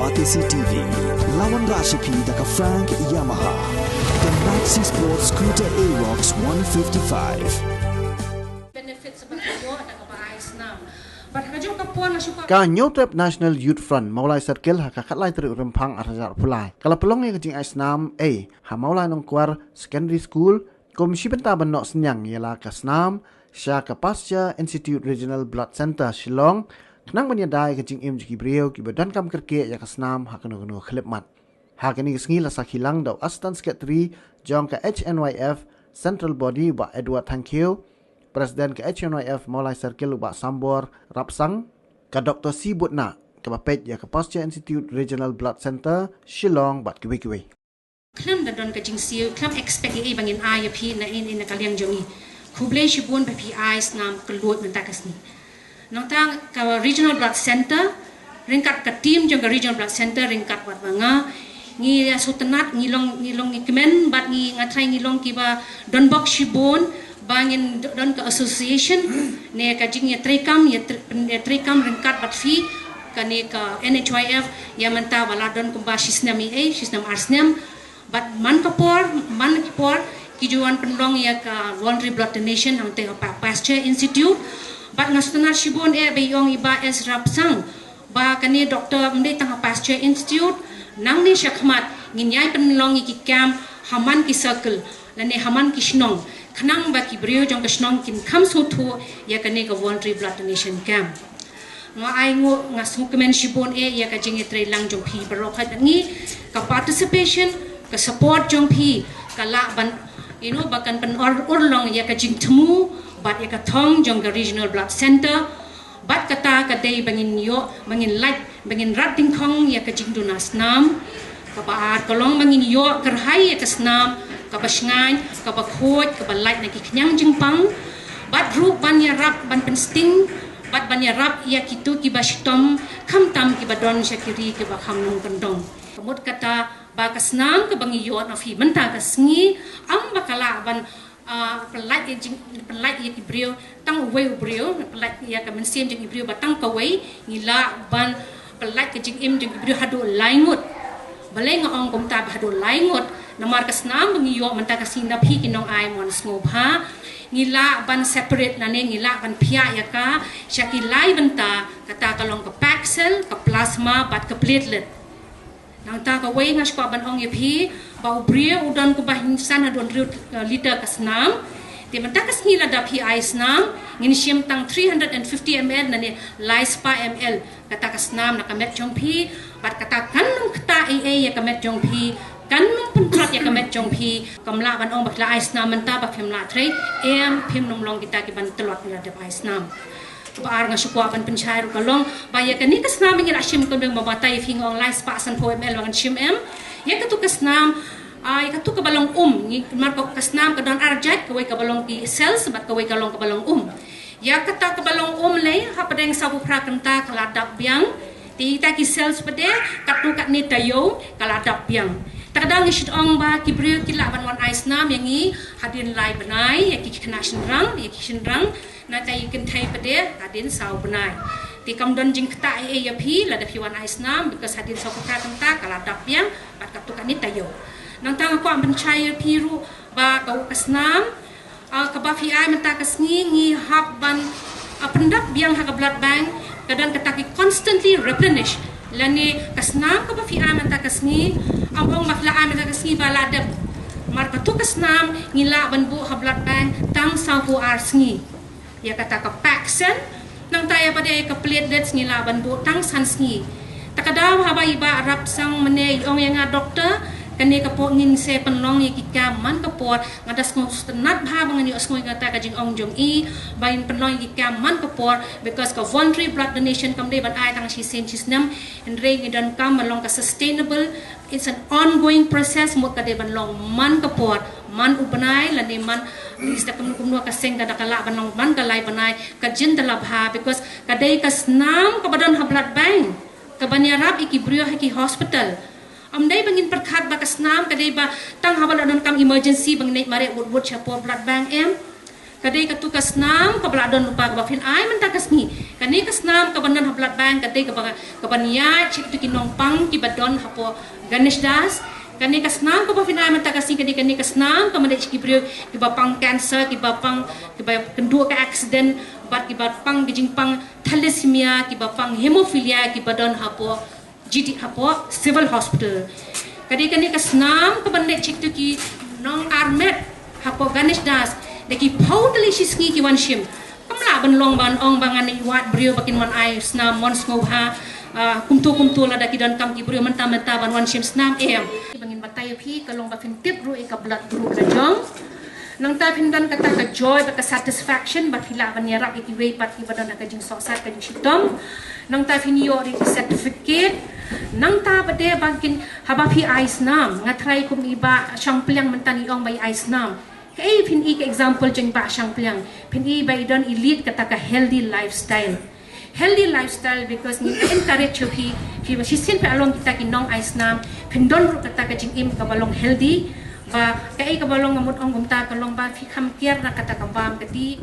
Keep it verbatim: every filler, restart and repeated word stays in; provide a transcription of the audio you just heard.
Batesi T V, lawan Rashipi da ka Frank Yamaha. The Maxi Sport Scooter Aerox one fifty-five. Benefits ba ka ïoh da kaba ai snam. Bad ha ka jong ka por nga shu kwah. Ka Hynñiewtrep National Youth Front Mawlai Circle ha ka khatlai tarik u Rymphang arhajar arphew lai ka la pynlong ïa ka jingai snam ei ha Mawlai Nongkwar Secondary School kum shi bynta ban noh synñiang ïa la ka snam sha ka Pasteur Institute Regional Blood Centre Shillong, khnang ban ïada ïa ka jingim jong ki briew kiba donkam kyrkieh ïa ka snam ha kano kano ka khyllipmat. Ha kane ka sngi la sakhi lang da u Assistant Secretary jong ka H N Y F Central Body, Bah Edward Thangkhiew, President ka H N Y F Mawlai Circle, Bah Sambor Rapsang, ka Doktor C Butna, kaba peit ïa ka Pasteur Institute Regional Blood Centre Shillong bad kiwei kiwei. Khlem da don ka jingsiew, khlem expect ïa ei ba ngin ai ïa phi na in in na ka liang jong ngi. Khublei shibun ba phi ai snam kylluid mynta ka sngi. Nangta ka Regional Blood Centre, ryngkat ka team jong ka Regional Blood Centre, ryngkat wat ba nga, ngi ïa sngewtynnat, ngi long, ngi long, ngi kmen bad ngi, nga trai ngi long kiba donbok shibun ba ngin don ka association ne ka jingïatreikam, ïa tre-, ïatreikam ryngkat bad phi, kane ka N H Y F, ïa mynta ba la don kumba shi snem ei ei, shi snem ar snem. Bad man ka por, man ki por, ki ju wan pynlong ïa ka voluntary blood donation hangtei ha Pasteur Institute. Bad nga sngewtynnat shibun eh ba i ong i Bah S Rapsang ba kane doktor ym dei tang ha Pasteur Institute, nangne shakhmat ngin ïai pynlong ïa ki camp ha man ki circle lane ha man ki shnong, khnang ba ki briew jong ka shnong kin kham sngewthuh ïa kane ka voluntary blood donation camp. Nga ai nguh, nga sngewkmen shibun eh ïa ka jingïatreilang jong phi baroh, ka jong ngi, ka participation, ka support jong phi ka lah ban, you know, ba kan pynurlong ïa ka jingthmu bad ïa ka thong jong ka Regional Blood Centre. Bad kata ka dei ba ngin ïoh, ba ngin lait, ba ngin rat dyngkhong ïa ka jingduna snam. Kaba ar ka long ba ngin ïoh kyrhai ïa ka snam kaba shngaiñ, kaba khuid, kaba lait na ki khñiang jingpang. Bad ruh ban ïarap ban pynsting bad ban ïarap ïa kito kiba shitom, khamtam kiba don sha ki ri kiba kham nongkyndong. Ka mut kata ba ka snam kaba ngi ïoh na phi mynta ka sngi, ym ba ka lah ban, ah, pynlait ïa jing, pynlait ïa ki briew tang uwei u briew, pynlait ïa ka mynsiem jong i briew ba tang kawei, ngi lah ban pynlait ka jingim jong i briew haduh lai ngut. Balei nga ong kumta ba haduh lai ngut? Namar ka snam ba ngi ïoh mynta ka sngi na phi ki nongai, mon sngewbha, ngi lah ban separate lane ngi lah ban phiah ïa ka sha ki lai bynta, kata ka long ka packed cell, ka plasma bad ka platelet. Nangta kawei nga shu kwah ban ong ïa phi ba u briew u don kumba hynsan haduh hynriew, eh, liter ka snam. Te mynta ka sngi lada phi ai snam, ngin shim tang three hundred and fifty M L lane lai spah M L kata ka snam na ka met jong phi, bad kata kan ym ktah ei ei ïa ka met jong phi, kan ym pyntlot ïa ka met jong phi. Kam lah ban ong ba phi la ai snam mynta ba phim lah trei, em, phim nym long kita kiban tlot lada phi ai snam. Kaba ar nga shu kwah ban pynshai ruh ka long ba ïa kane ka snam ngi la shim, kumba nga batai ïa phi, nga ong lai spah sanphew M L ba ngan shim, em. Ïa katu ka snam, ah, ïa katu kaba long um, ngi, namar ka, ka snam ka don ar jait, kawei kaba long ki cells bad kawei ka long kaba long um. Ïa kata kaba long um lei, hapdeng sawphew phra kynta ka la dap biang. Te ita ki cells pat de, katno katne taïew ka la dap biang. Te ka dang ngi shu ong ba ki briew ki lah ban wan ai snam ïa ngi hadien lai bnai, ïa ki khynnah shynrang, ïa ki shynrang. Nangta ïa ki kynthei pat de hadien saw bnai. Te kam don jingktah ei ei ïa phi lada phi wan ai snam, because hadien sawphew phra kynta ka la dap biang bad katno katne taïew. Nangta nga kwah ban pynshai ïa phi ruh ba ka, ka snam, ah, kaba phi ai mynta ka sngi ngi hap ban, ah, pyndap biang ha ka blood bank, ka don kata ki constantly replenish. Lane ka snam kaba phi ai mynta ka sngi, ym ong ba phi la ai mynta ka sngi ba la dep. Namar katu ka snam ngi lah ban buh ha blood bank tang sawphew ar sngi. Ïa kata ka packed cell, nangta ïa pat de ka platelets ngi lah ban buh tang san sngi. Te ka daw haba i Bah Rapsang mynne i ong ïa nga, doktor, kane ka por ngin sa pynlong ïa ki camp man ka por, nga da sngewtynnat bha ba ngan ïohsngew ïa kata ka jingong jong i ba ngin pynlong ïa ki camp man ka por, because ka voluntary blood donation kam dei ban ai tang shisien shisnem, hynrei ngi donkam ban long ka sustainable, it's an ongoing process, mut ka dei ban long man ka por, man u bnai lane man, lada kumno kumno ka seng ka da ka lah ban long man ka lai bnai, ka jin da la bha, because ka dei ka snam kaba don ha blood bank kaban ïarap ïa ki briew ha ki hospital. Ym dei ba ngin pyrkhat ba ka snam ka dei ba tang haba la donkam emergency ba ngin leit mareh wut wut sha por blood bank, em. Ka dei katu ka snam kaba la don lypa kaba phin ai mynta ka sngi. Kane ka snam kaba don ha blood bank ka dei kaba, kaban ïaid sha kitu ki nongpang kiba don hapoh Ganesh Das. Kane ka snam kaba phin ai mynta ka sngi ka dei kane ka snam kaba leit sha ki briew kiba pang cancer, kiba pang, kiba kynduh ka accident, bad kiba pang ka jingpang thalassemia, kiba pang hemophilia, kiba don hapoh G D hapoh Civil Hospital. Ka dei kane ka snam kaban leit sha kitu ki nongarmet hapoh Ganesh Das. Da ki phew tylli shi sngi ki wan shim. Kam lah ban long ban ong ba ngan ïa wad briew ba kin wan ai snam mon sngewbha. Ah, kumto kumto lada ki donkam ki briew mynta mynta ban wan shim snam, em. Ba ngin batai ïa phi ka long ba phin tip ruh ïa ka blood group la jong. Nangta phin don kata ka joy bad ka satisfaction ba phi lah ban ïarap ïa kiwei pat kiba don ha ka jingsohsat ka jingshitom. Nangta phin ïoh ruh ki certificate. Nangta pat de ba kin, haba phi ai snam, nga tharai kum i Bah Shangpliang mynta i ong ba i ai snam. Kaei phin i ka example jong i Bah Shangpliang? Phin i ba i don, i lead kata ka healthy lifestyle. Healthy lifestyle because ngi encourage ïa phi, phi ba shisien phi long kita ki nong ai snam, phin don ruh kata ka jingim kaba long healthy. Ba kaei kaba long, nga mut ong kumta, ka long ba phi kham kiar na kata ka bam ka dih.